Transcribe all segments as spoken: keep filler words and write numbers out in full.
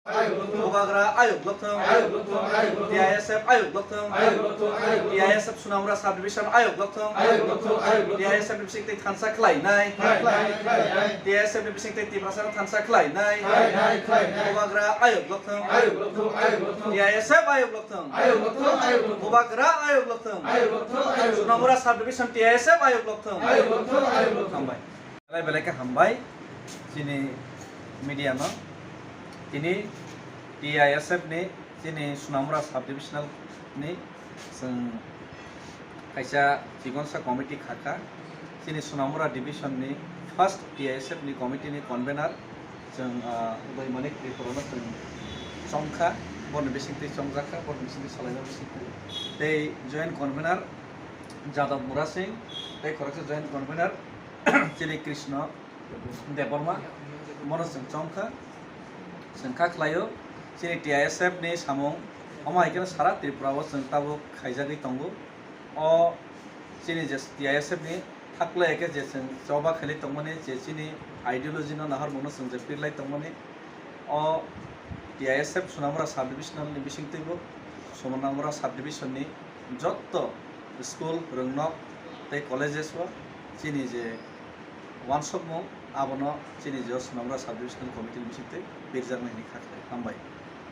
Bubagra ayuk lokthong. T I S F ayuk lokthong. T I S F Sunamura subdivision ayuk lokthong. T I S F ni bisingtwi thansa khlainai. T I S F ni bisingtwi Tiprasa thansa khlainai. Bubagra ayuk lokthong. T I S F ayuk lokthong. Bubagra ayuk lokthong. Sunamura subdivision T I S F ayuk lokthong. Hambai. Belai belai khe hambai chini media no. Tini T I S F ni chini Sunamura subdivisional ni chwng kaisa chikonsa committee khakha. Chini Sunamura division ni first T I S F ni committee ni convener chwng, ah, Uday Manik Tripura no chwng chongkha, borni bisingtwi chongjakha, borni bisingtwi salaijak bisingtwi. Tei joint convener Jadab Murasing, tei khoroksa joint convener chini Krishna Debbarma, mono chwng chongkha, chwng kha khlaio, chini T I S F ni samung, omo hai kheno sara Tripura o chwng tabuk khaijagwi tongo. O chini je T I S F ni thaklai khe je chwng choba khailai tongmani, je chini ideology no nahar mungno chwng je pirlai tongmani, o T I S F Sunamura subdivisional ni bisingtwibo Sunamura subdivision ni jotto school, rwngnok tei colleges o chini je wansukmung abono chini je Sunamura subdivisional committee ni bisingtwi pirjaknai hwnwi kha khlai. Hambai.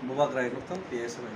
Bubagra ayuk lokthong T I S F bai.